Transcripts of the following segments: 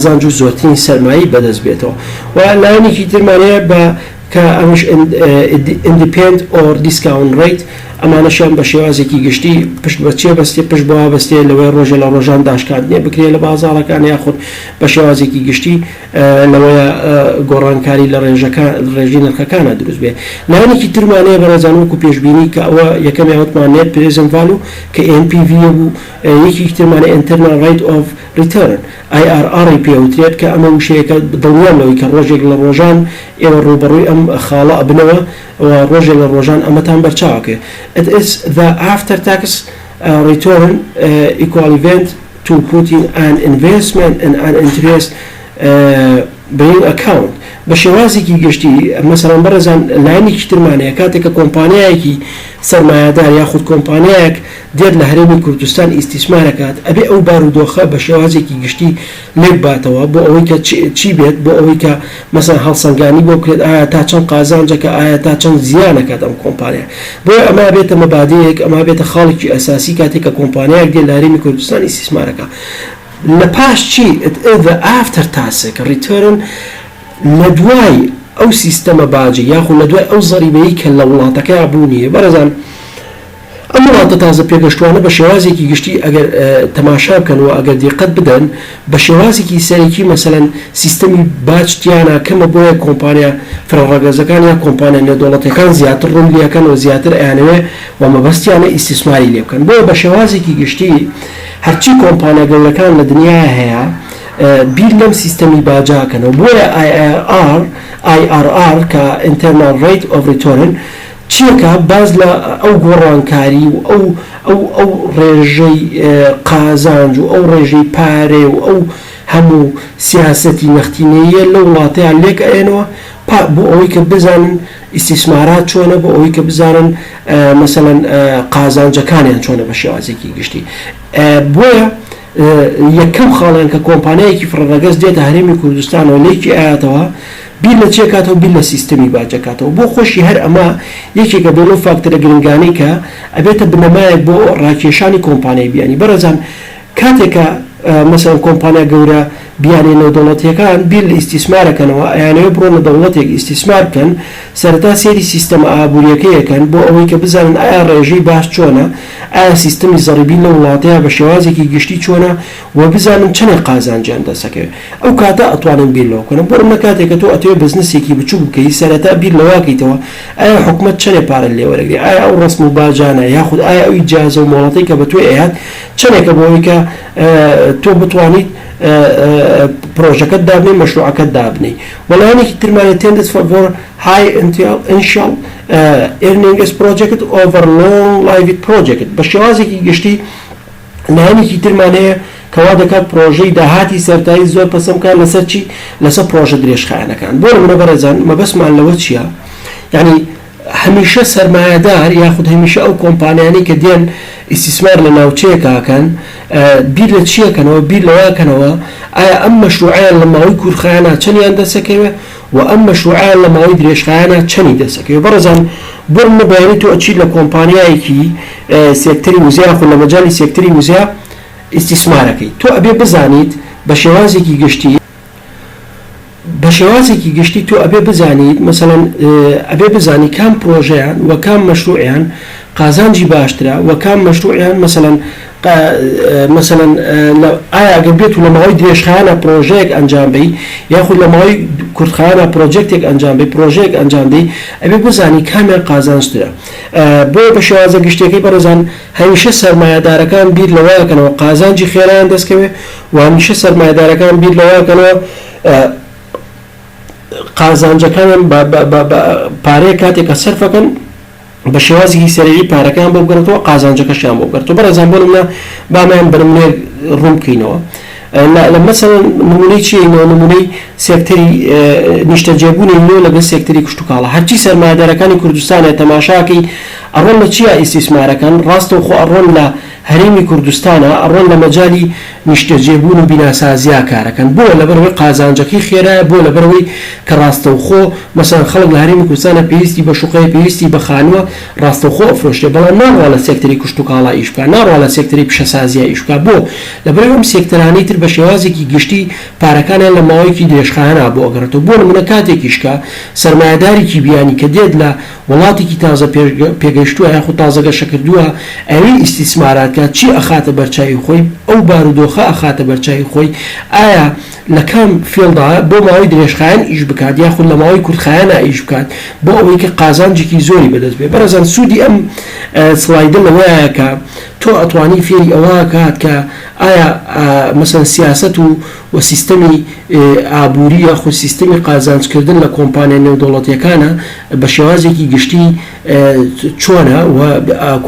قازانج و زۆرترین سەرمایەی بەدەست بێتەوە و لایەنێکی ترمان هەیە بە کە ئەمەش independent or discount rate ئەمانەشیان بە شێوازێکی گشتی پشت بە چیە بەستێ پشت بەوە بەستێ لەوەی ڕۆژێ لە ڕۆژان داشکاندنێ بکرێ لە بازاڕەکان یاخود بە شێوازێکی گشتی لەوەیە گۆڕانکاری لە ڕێژەکە ڕێژەی نرخەکانە دروست بێ. لایەنێکی ترمان هەیە بەڕێزان وەکو پێشبینی کە ئەوە یەکەمیان وتمان net present value کە NPV بوو یەکێکی ترمان هەیە internal rate of return IRR ی پێ ئەوترێت کە ئەمە وشەیەکە دڵنیام لەوەی کە ڕۆژێک لە ڕۆژان ئێوە ڕووبەڕووی ئەم خاڵە ئەبنەوە و ڕۆژێک لە ڕۆژان ئەمەتان بەرچاو ئەکەوێت It is the after tax return equivalent to putting an investment in an interest bearing account بە شێوازێکی گشتی مەسەڵەن بەڕێزان لایەنێکی ترمان هەیە کاتێک کە کۆمپانیایەکی سەرمایەدار یاخود کۆمپانیایەک دێت لە هەرێمی کوردستان ئیستیسمار ئەکات ئەبێ ئەو بارودۆخە بە شێوازێکی گشتی لێک باتەوە بۆ ئەوەی کە چی بێت بۆ ئەوەی کە مەسەلەن هەڵسەنگانی بۆ بکرێت ئایا تا چەند قازانجەکە ئایا تا چەند زیان ئەکات ئەم کۆمپانیا بۆیە ئەمە ئەبێتە مەبادەیەک ئەمە ئەبێتە خاڵێکی ئەساسی کاتێک کە کۆمپانیایەک دێت لە هەرێمی کوردستان ئیستیسمار ئەکا لە پاش چی It is the after tax return لە دوای ئەو سیستەمە باجەی یاخود لە دوای ئەو زەریبەی کە لە وڵاتەکەیا بوونی هەیە بەڕێزان ئەم وڵاتە تازە پێگەشتوانە بە شێوازێکی گشتی ئەگەر تەماشا بکەن و ئەگەر دیقەت بدەن بە شێوازێکی سەرەکی مەسەلەن سیستەمی باج تیانا کەمە بۆیە کۆمپانیا فرە ڕەگەزەکان یا کۆمپانیا نێودەوڵەتیەکان زیاتر ڕووی لێکەن و زیاتر ئەیانەوێ و مەبەستیانە ئیستیسماری لێ بکەن بۆیە بە شێوازێکی گشتی هەرچی کۆمپانیا گەورەکان لە دنیایا هەیە بیر لەم سیستەمی باجە ئەکەنەوە بۆیە IRR IRR کە Internal Rate of Return چیەکە باس لە ئەو گۆڕانکاری و ئەو ئەو ئەو ڕێژەی قازانج و ئەو ڕێژەی پارەیە و ئەو هەموو سیاسەتی نەختینەییە لەو وڵاتەیا لێک ئەیەنەوە پا بۆ ئەوەی کە بزانن ئیستیسمارات چۆنە بۆ ئەوەی کە بزانن مەسەلەن قازانجەکانیان چۆنە بە شێوازێکی گشتی بۆیە یەکەم خاڵیان کە کۆمپانیایەکی فڕەڕەگەز دێتە هەرێمی کوردستانەوە لێکی ئەیاتەوە بیر لە چی ئەکاتەوە بیر لە سیستەمی باج ئەکاتەوە بۆ خۆشی هەر ئەمە یەکێکە بۆ لەو فاکتەرە گرنگانەی کە ئەبێتە بنەمایەک بۆ ڕاکێشانی کۆمپانیای بیانی بەڕێزان کاتێک کە مەسەلەن کۆمپانیا گەورە بیانیە نێودەوڵەتیەکان بیر لە ئیستیسمار ئەکەنەوە ئەیانەوێ بڕۆنە دەوڵەتێک ئیستیسمار بکەن سەرەتا سەیری سیستەمە ئابوریەکەی ئەکەن بۆ ئەوەی کە بزانن ئایا ڕێژەی باج چۆنە ئایا سیستەمی زەڕیبی لەو وڵاتەیا بە شێوازێکی گشتی چۆنە و بزانن چەنێک قازانجیان دەست ئەکەوێ ئەو کاتە ئەتوانن بیر لەوە بکەنەوە بۆ نمونە کاتێک کە تۆ ئەتەوێ بزنسێکی بچوک بکەی سەرەتا بیر لەوە ئەکەیتەوە ئایا حکومەت چەنێ پارەت لێ وەرەگرێ ئایا ئەو ڕەسم و باجانە یاخود ئایا ئەو ئیجازە و مۆڵەتەی کە بە تۆی ئەیات چەنێکە بۆ ئەوەی کە تۆ بتوانیت پرۆژەکەت دابنێی مەشروعەکەت دابنێی وە لایەنێکی ترمانە tends favor high initial earnings project over long lived project بە شێوازێکی گشتی لایەنێکی ترمان هەیە کە وا دەکات پرۆژەی داهاتی سەرتایی زۆر پەسەند بکات لەسەر چی؟ لەسەر پرۆژە درێژخایەنەکان. بۆ نمونە بەڕێزان مەبەستمان لەوە چییە؟ یانی هەمیشە سەرمایەدار یاخود هەمیشە ئەو کۆمپانیانەی کە دێن ئیستیسمار لە ناوچەیەکا ئەکەن بیر لە چی ئەکەنەوە؟ بیر لەوە ئەکەنەوە ئایا ئەم مەشروعەیان لە ماوەی کورتخایەنا چەندیان دەست ئەکەوێ و ئەم مەشروعەیان لە ماوەی درێژخایەنا چەنی دەست ئەکەوێ؟ بەڕێزان بۆ نمونە بەیانی تۆ ئەچیت لە کۆمپانیایەکی سێکتەری وزە یاخود لە مەجالی سێکتەری وزە ئیستیسمارەکەی تۆ ئەبێ بزانیت بە شێوازێکی گشتی بە شێوازێکی گشتی تۆ ئەبێ بزانیت مەسەلەن ئەبێ بزانی کام پرۆژەیان و کام مەشروعیان قازانجی باشترە و کام مەشروعیان مەسەلەن مەسەلەن ئایا ئەگەر بێت و لە ماوەی درێژخایەنە پرۆژەیەک ئەنجام بەی یاخود لە ماوەی کورتخایەنە پرۆجێکتێک ئەنجام بەی پرۆژەیەک ئەنجام دەی ئەبێ بزانی کامیان قازانجترە بۆیە بە شێوازە گشتیەکەی بەڕێزان هەمیشە سەرمایەدارەکان بیر لەوە ئەکەنەوە قازانجی خێرایان دەستکەوێ و هەمیشە سەرمایەدارەکان بیر لەوە ئەکەنەوە قازانجەکانیان بە پارەیەک کاتێک کە سەرفەکەن بە شێوازێکی سەرەکی پارەکەیان بۆ بگەڕێتەوە قازانجەکەشیان بۆ بگەڕێتەوە. بەڕێزان بۆ نمونە با ئەمەیان بە نمونەیەک ڕوون بکەینەوە. لە مەسەلەن نمونەی چی ئەینەوە نمونەی سێکتەری نیشتەجێبوونی نوێ لەگەڵ سێکتەری کشتوکاڵە هەرچی سەرمایەدارەکانی کوردستانە تەماشاکەی ئەڕۆن لە چیا ئیستیسمارەکەن ڕاستەوخۆ ئەڕۆن لە هەرێمی کوردستانا ئەڕۆن لە مەجالی نیشتەجێبوون و بیناسازیا کارەکەن بۆ؟ لەبەرئەوەی قازانجەکەی خێرایە بۆ؟ لەبەرئەوەی کە ڕاستەوخۆ مەسەلەن خەڵک لە هەرێمی کوردستانا پێویستی بە شوقەیە پێویستی بە خانووە ڕاستەوخۆ ئەفرۆشرێ بەڵام ناڕوا لە سێکتەری کشتوکاڵا ئیش بکا ناڕوا لە سێکتەری پیشەسازیا ئیش بکا بۆ؟ لەبەرئەوەی ئەم سێکتەرانەی تر بە شێوازێکی گشتی پارەکانیان لە ماوەیەکی درێژخایەنا بۆ ئەگەڕێتەوە بۆ نمونە کاتێکیش کە سەرمایەدارێکی بیانی کە دێت لە وڵاتێکی تازە پێگەیشتووە یاخود تازە گەشەکردووە ئەوێ ئیستیسمارات کات چی ئەخاتە بەرچاوی خۆی ئەو بارودۆخە ئەخاتە بەرچاوی خۆی ئایا لە کام field ا بۆ ماوەی درێژخایەن ئیش بکات یاخود لە ماوەی کورتخایەنا ئیش بکات بۆ ئەوەی کە قازانجێکی زۆری بەدەست بێ بەڕێزان سوودی ئەم slide ە لەوەیە کە تۆ ئەتوانی فێری ئەوە کات کە ئایا مەسەن سیاسەت و و سیستەمی ئابووری یاخود سیستەمی قازانجکردن لە کۆمپانیا نێودەوڵەتییەکانە بە شێوازێکی گشتی چۆنە و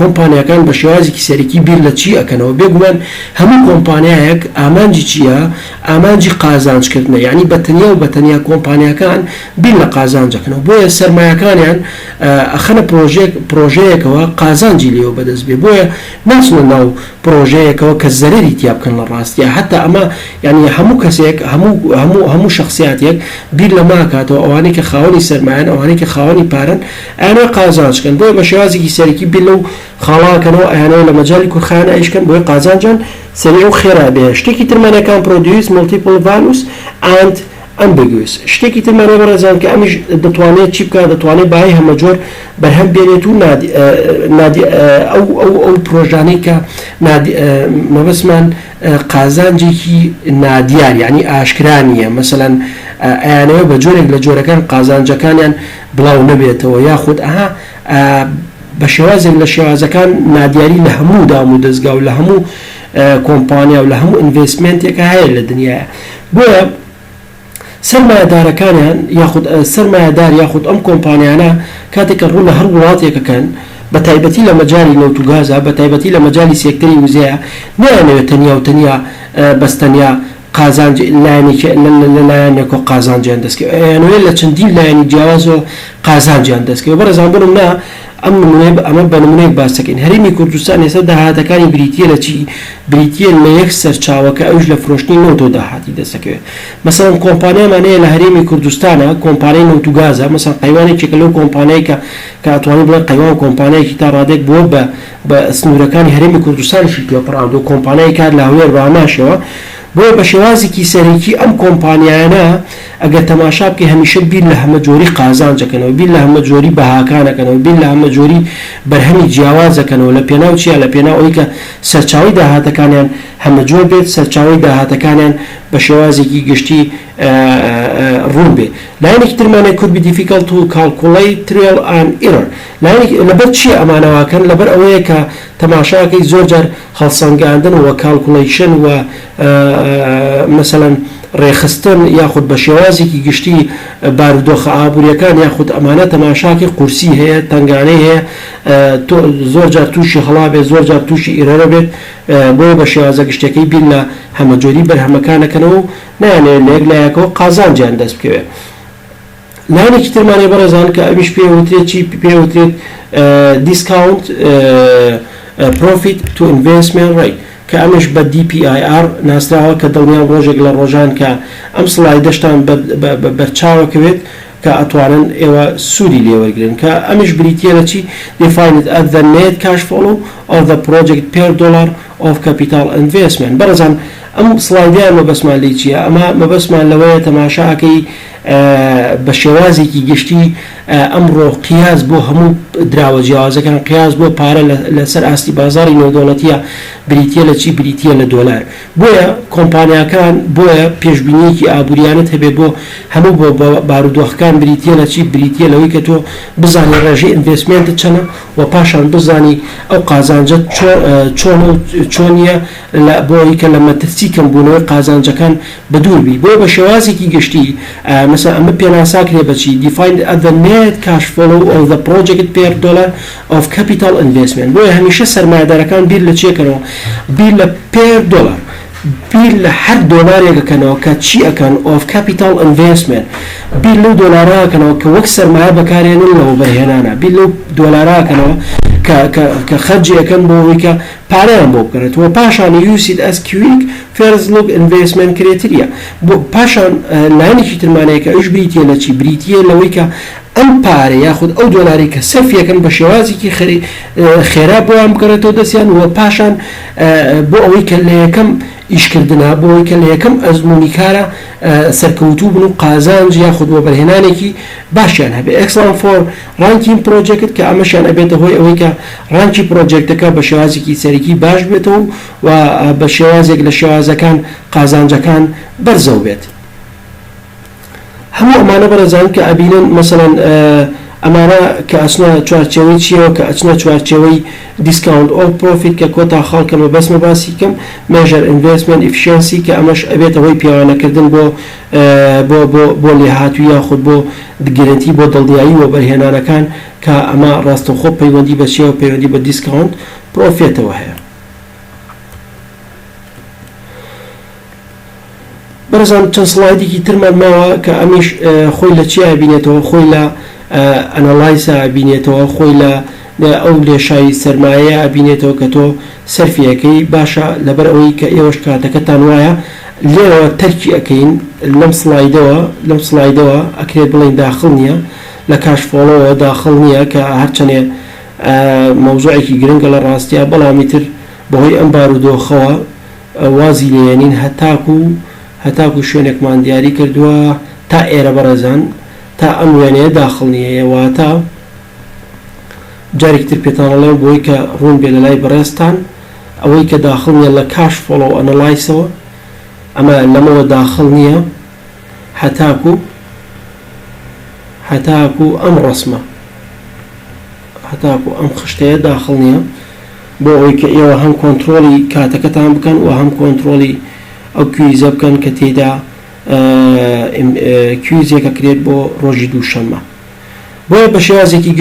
کۆمپانیاکان بە شێوازێکی سەرەکی بیر لە چی ئەکەنەوە؟ بێگومان هەموو کۆمپانیایەک ئامانجی چییە؟ ئامانجی قازانجکردنە یانی بە تەنیا و بە تەنیا کۆمپانیاکان بیر لە قازانج ئەکەنەوە بۆیە سەرمایەکانیان ئەخەنە پرۆژێک پرۆژەیەکەوە قازانجی لێوە بەدەست بێ بۆیە ناچنە ناو پڕۆژەیەکەوە کە زەرەری تیا بکەن لە ڕاستیا هەتا ئەمە یانی هەموو کەسێک هەموو هەموو هەموو شەخسیاتێک بیر لەمە ئەکاتەوە ئەوانەی کە خاوەنی سەرمایەن ئەوانەی کە خاوەنی پارەن ئەیانەوێ قازانج کەن بۆیە بە شێوازێکی سەرەکی بیر لەو خاڵە ئەکەنەوە ئەیانەوێ لە مەجالی کورتخایەنا ئیش کەن بۆیە قازانجیان سەریع و خێرا بێ شتێکی ترمان هەیە can produce multiple values and ambiguous شتێکی ترمان هەیە بەڕێزان کە ئەمیش دەتوانێت چی بکات دەتوانێت بایی هەمەجۆر بەرهەم بێنێت و نادی نادی ئەو ئەو ئەو پرۆژانەی کە نادی مەبەستمان قازانجێکی نادیار یعنی ئاشکرا نییە مەسەلەن ئەیانەوێت بە جۆرێک لە جۆرەکان قازانجەکانیان بڵاو نەبێتەوە یاخود ئەها بە شێوازێک لە شێوازەکان نادیاری لە هەموو دام و دەزگا و لە هەموو کۆمپانیا و لە هەموو investment ێکە هەیە لە دنیاە بۆیە سەرمایەدارەکانیان یاخود سەرمایەدار یاخود ئەم کۆمپانیانە کاتێک کە ڕوو لە هەر وڵاتێک ئەکەن بە تایبەتی لە مەجالی نەوت و گازا بە تایبەتی لە مەجالی سێکتەری وزەیە نایانەوێت تەنیا و تەنیا بەس تەنیا قازانج لایەنێکی لە لایەنێکەوە قازانجیان دەست کەوێت ئەیانەوێت لە چەندین لایەنی جیاوازەوە قازانجیان دەست کەوێت بەڕێزان بۆ نمونە ئەم نمونەیە ئەمە بە نمونەیەک باس دەکەین هەرێمی کوردستان ئێستا داهاتەکانی بریتییە لە چی؟ بریتییە لە یەک سەرچاوە کە ئەویش لە فرۆشتنی نەوتەوە داهاتی دەست دەکەوێت مەسەلەن کۆمپانیامان هەیە لە هەرێمی کوردستانا کۆمپانیای نەوت و گازە مەسەلەن قەیوان یەکێکە لەو کۆمپانیای کە کە ئەتوانی بڵێ قەیوان کۆمپانیایەکی تا ڕادەیەک بووە بە بە سنوورەکانی هەرێمی کوردستانیشی تێپەڕاندووە کۆمپانیای کار لە هەولێر بە هەمان شێوە بۆیە بە شێوازێکی سەرەکی ئەم کۆمپانیایانە ئەگەر تەماشا بکەی هەمیشە بیر لە هەمەجۆری قازانج ئەکەنەوە، بیر لە هەمەجۆری بەهاکان ئەکەنەوە، بیر لە هەمەجۆری بەرهەمی جیاواز ئەکەنەوە، لە پێناو چیا؟ لە پێناو ئەوەی کە سەرچاوەی داهاتەکانیان هەمەجۆر بێت، سەرچاوەی داهاتەکانیان بە شێوازێکی گشتی ڕوون بێ. لایەنێکی ترمان هەیە could be difficult to calculate trial and error. لایەنێکی لەبەر چییە ئەمانە واکەن؟ لەبەر ئەوەیە کە تەماشاکەی زۆر جار هەڵسەنگاندن و calculation و مەسەلەن ڕێکخستن یاخود بە شێوازێکی گشتی بارودۆخە ئابووریەکان یاخود ئەمانە تەماشاکەی قورسی هەیە تەنگانەی هەیە زۆر جار تووشی هەڵا بێت زۆر جار تووشی error ە بێت بۆیە بە شێوازە گشتەکەی بیر لە هەمەجۆری بەرهەمەکانەکەنەوە و نایانەوێت لە یەک لایەکەوە قازانجیان دەست بکەوێت. لایەنێکی ترمان هەیە بەڕێزان کە ئەویش پێ وترێت چی پێ وترێت discount profit to investment rate کە ئەمەش بە DPIR ناسراوە کە دڵنیام ڕۆژێک لە ڕۆژان کە ئەم slide ەشتان بەرچاوەکەوێت کە ئەتوانن ئێوە سوودی لێوەرگرن کە ئەمیش بریتییە لە چی defined as the net cash flow of the project per dollar of capital investment بەڕێزان ئەم slide ەیان مەبەستمان لێی چییە ئەمە مەبەستمان لەوەیە تەماشا ئەکەی بە شێوازێکی گشتی ئەمڕۆ قیاس بۆ هەموو دراوە جیاوازەکان، قیاس بۆ پارە لەسەر ئاستی بازاڕی نێودەوڵەتییە بریتییە لە چی؟ بریتییە لە دۆلار. بۆیە کۆمپانیاکان بۆیە پێشبینییەکی ئابووریانەت هەبێ بۆ هەموو بۆ بارودۆخەکان بریتییە لە چی؟ بریتییە لەوەی کە تۆ بزانی ڕێژەی investment ت چەنە و پاشان بزانی ئەو قازانجەت چۆنە و چۆنییە لە بۆ ئەوەی کە لە مەترسی کەمبوونەوەی قازانجەکان بەدوور بی بۆیە بە شێوازێکی گشتی مەسەلەن ئەمە پێناساکرێ بە چی defined as the net cash flow of the project per dollar of capital investment بۆیە هەمیشە سەرمایەدارەکان بیر لە چیەکەنەوە بیر لە per dollar بیر لە هەر دۆلارێک ئەکەنەوە کە چی ئەکەن of capital investment بیر لەو دۆلارە ئەکەنەوە کە وەک سەرمایە بەکارێنن لە وەبەرهێنانە بیر لەو دۆلارە ئەکەنەوە. کە کە کە خەرجی ئەکەن بۆ ئەوەی کە پارەیان بۆ بگەڕێتەوە پاشان use it as quick first look investment criteria بۆ پاشان لایەنێکی ترمان هەیە کە ئەویش بریتیە لە چی بریتیە لەوەی کە ئەم پارە یاخود ئەو دۆلارەی کە سەرفی ئەکەن بە شێوازێکی خێرا بۆیان بگەڕێتەوە دەستیان و پاشان بۆ ئەوەی کە لە یەکەم ئیشکردنا بۆ ئەوەی کە لە یەکەم ئەزموونی کارا سەرکەوتوو بن و قازانج یاخود وەبەرهێنانێکی باشیان هەبێ Excellent for ranking project کە ئەمەشیان ئەبێتە هۆی ئەوەی کە rank ی project ەکە بە شێوازێکی سەرەکی باش بێتەوە و بە شێوازێک لە شێوازەکان قازانجەکان بەرزەو بێت. هەموو ئەمانە بەڕێزان کە ئەبینن مەسەلەن ئەمانە کە ئەچنە چوارچێوەی چیەوە کە ئەچنە چوارچێوەی discount of profit کە کۆتا خاڵ کە مەبەستمە باسی کەم measure investment efficiency کە ئەمەش ئەبێتە هۆی پێوانەکردن بۆ بۆ بۆ بۆ لێهاتووی یاخود بۆ guarantee بۆ دڵنیایی وەبەرهێنانەکان کە ئەمە ڕاستەوخۆ پەیوەندی بە چیەوە پەیوەندی بە discount profit ەوە هەیە. بەڕێزان چەند سڵایدێکی ترمان ماوە کە ئەمیش خۆی لە چیا ئەبینێتەوە خۆی لە analysis ا ئەبینێتەوە خۆی لە ئەو لێشاوی سەرمایەیە ئەبینێتەوە کە تۆ سەرفی ئەکەی باشە لەبەر ئەوەی کە ئێوەش کاتەکەتان وایە لێرەوە تەرکی ئەکەین لەم سڵایدەوە لەم سڵایدەوە ئەکرێت بڵێین داخڵ نییە لە cash flow ەوە داخڵ نییە کە هەرچەنێ مەوزوعێکی گرنگە لە ڕاستیا بەڵام ئیتر بەهۆی ئەم بارودۆخەوە وازی لێیەنین هەتاکو هەتاکو شوێنێکمان دیاری کردووە تا ئێرە بەڕێزان تا ئەم وێنەیە داخڵ نییە واتە جارێکی تر پێتان ئەڵێم بۆی کە ڕوون بێ لەلای بەڕێزتان ئەوەی کە داخڵ نییە لە cash flow analysis ەوە ئەمە لەمەوە داخڵ نییە هەتاکو هەتاکو ئەم ڕەسمە هەتاکو ئەم خشتەیە داخڵ نییە بۆ ئەوەی کە ئێوە هەم کۆنترۆڵی کاتەکەتان بکەن و هەم کۆنترۆڵی ئەو quiz ە بکەن کە تێیدا quiz ێک ئەکرێت بۆ ڕۆژی دووشەممە بۆیە بە شێوازێکی گشتی.